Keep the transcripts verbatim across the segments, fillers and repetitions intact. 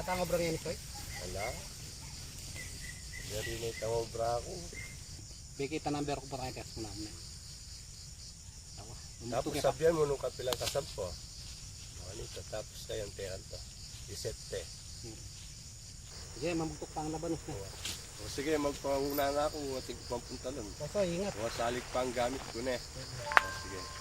Katang obra ngeni, Soy? Ala. Dari na itang obra ku. Beki ta number ku para i-test mu na, ne. Awa, tapos mamutuk ya. Sabian mu nung kapilang kasab ku. Ano ito? Tapos kayang teran to. Isete. Hmm. Sige, mamugtuk pa ang labanos na. O, sige, magpauna na aku, atin ku pang puntalan. Basta, ingat. O, salik pa ang gamit ku, ne. O, sige.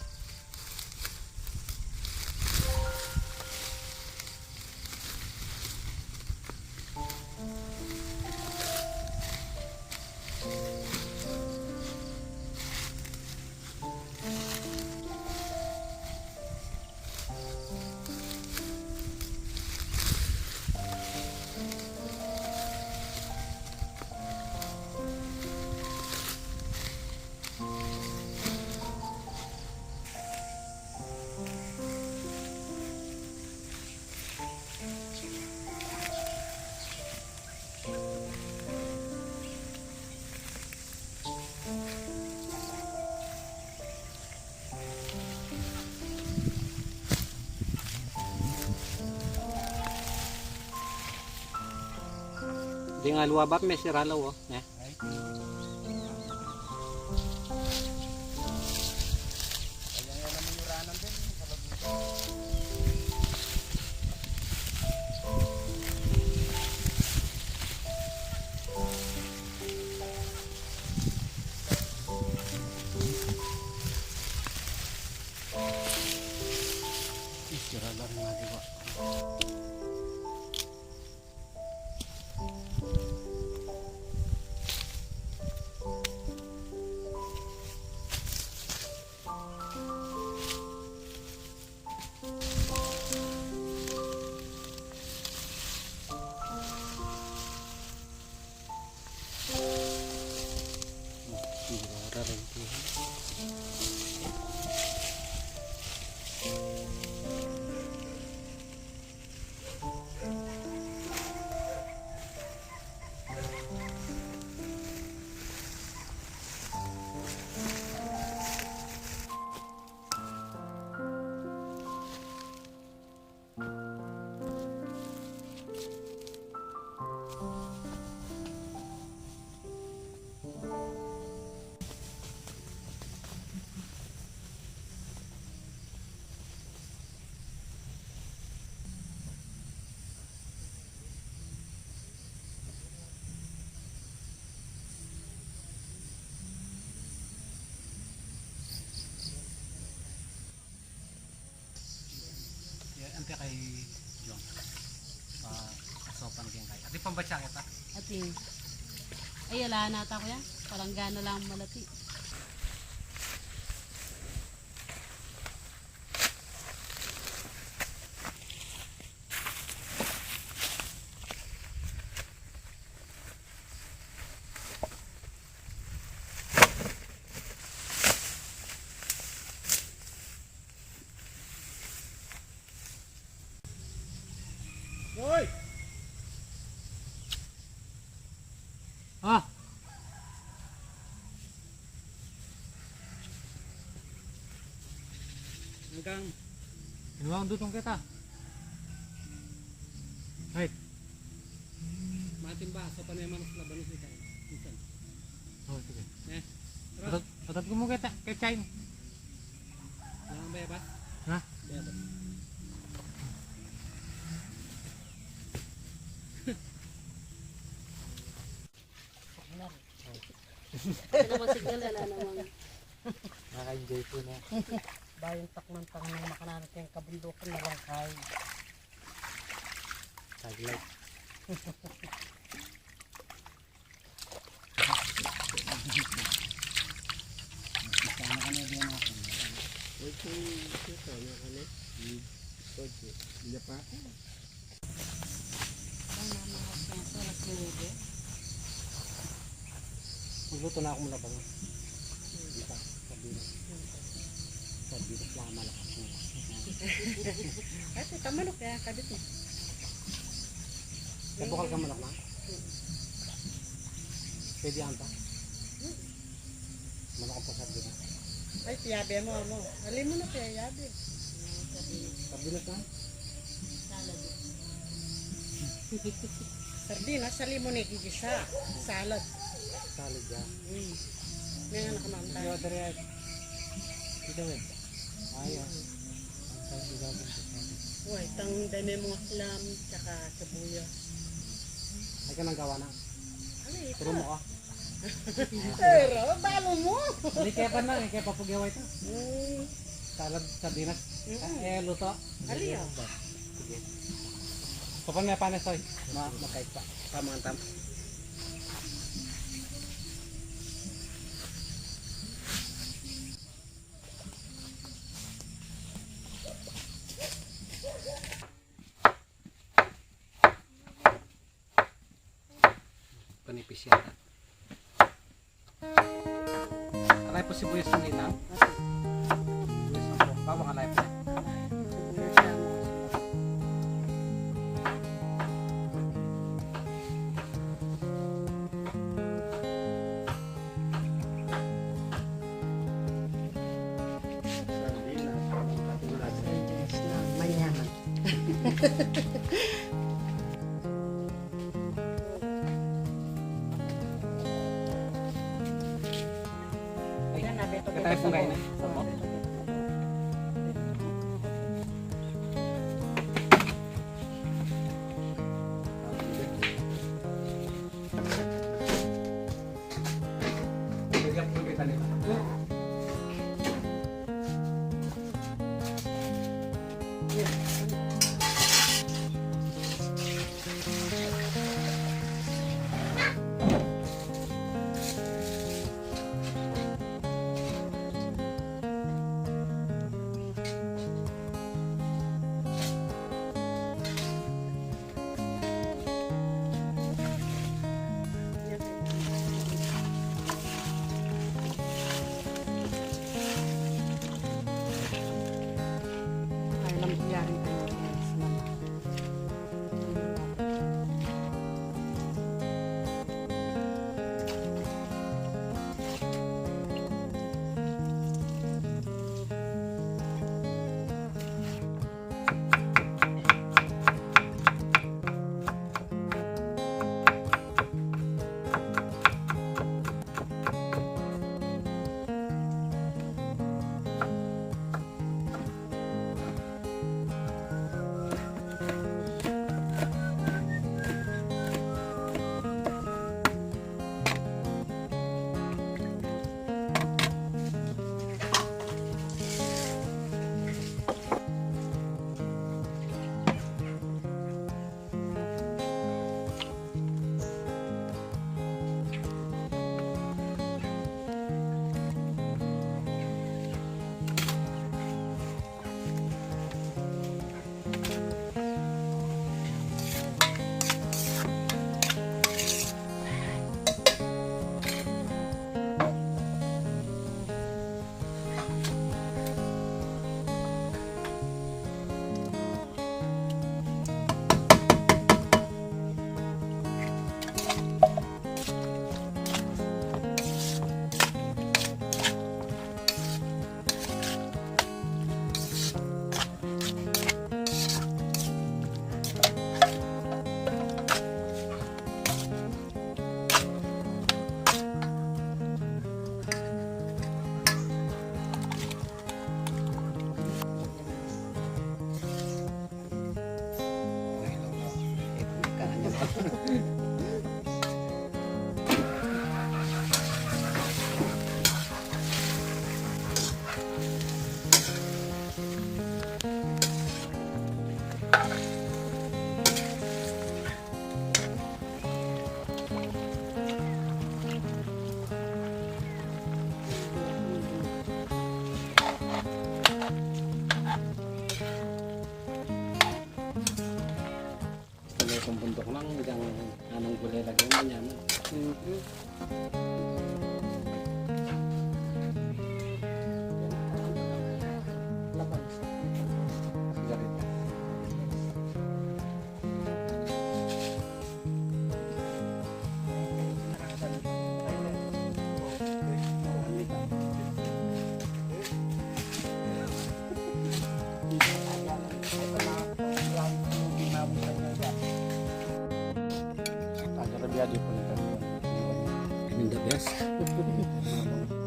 Di nga luwabap me siralaw, o, ne? Ih, sira na rin nga, di ba? Ya, ante kay Jong. Pa, asopan king kay. Ati pambatsa kita? Ati. Ay, ala na ata, kuya. Parang gana lang malati. Hoy! Ah! Hanggang inuang dutong kita. Ay. Matin ba? Sa panay manas laban si Kai. Minsan. Oh, sige. Eh. Tara. Patag, patag ko mo kita, kay Chine. Yang bayabas? Ha? Bayabas. Ito naman signal, ala naman. Naka-enjoy po na. Bayang takman tang nang makananat yung kabundukan na lang kay. Saglit. Sana ka na din ako. Uy, kung ito, sana ka na. Hmm. Pwede. Hindi pa ako. Ay, mamakas na ito, alas nuebe. Magluto na ako muna ba, no? Hindi pa, sardinas. Sardinas lang, malakas na. Kasi tamanok kaya kabit mo. Nabukal ka manok na? Pwede yan pa? Manok ang pasardinas. Ay, tiyabe mo, amo. Alim mo na kaya yabe. Sardinas na? Salad. Sardinas, sali mu ne gigisa. Salad. Salad ya. Hmm. May anak ka, ma'am. Yung dari ay. Ito eh. Ay, ah. Ang salad, ito, ito. Uy, tang dami mong aslam, tsaka sibuyas. Ay, ka nang gawa na. Ano ito? Turo mo ka. Pero, balo mo. Hindi kaya pa na, kaya papugyawa ito. Hmm. Salad, sardinas. Mm-mm. Eh, luto. Ali, oh. Sige. Papan me panes, oy. Ma-, makait pa. Pamantam. Panipis yata. Alay po sibuyas ng ilang. Sibuyas ng po. Bawang alay po. Manyaman. Ay, tayo pong kain na. Opo.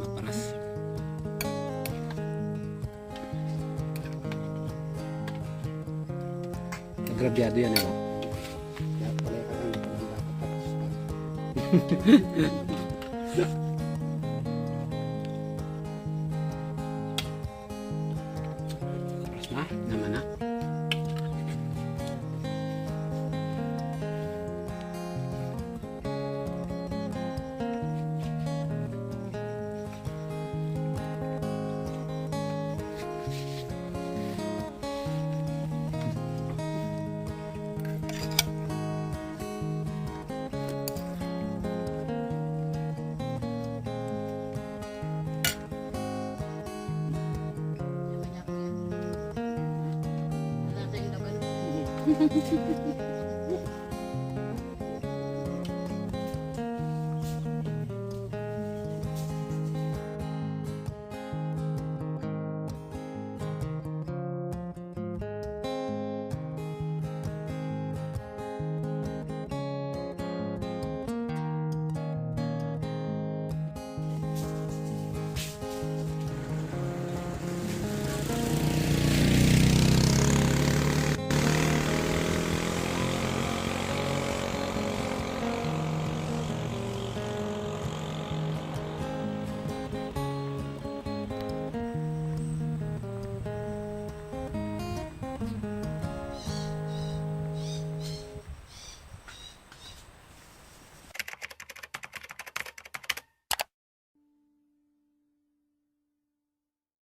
Maparas. Agrabyadu yan, ano? Tapos na, naman na.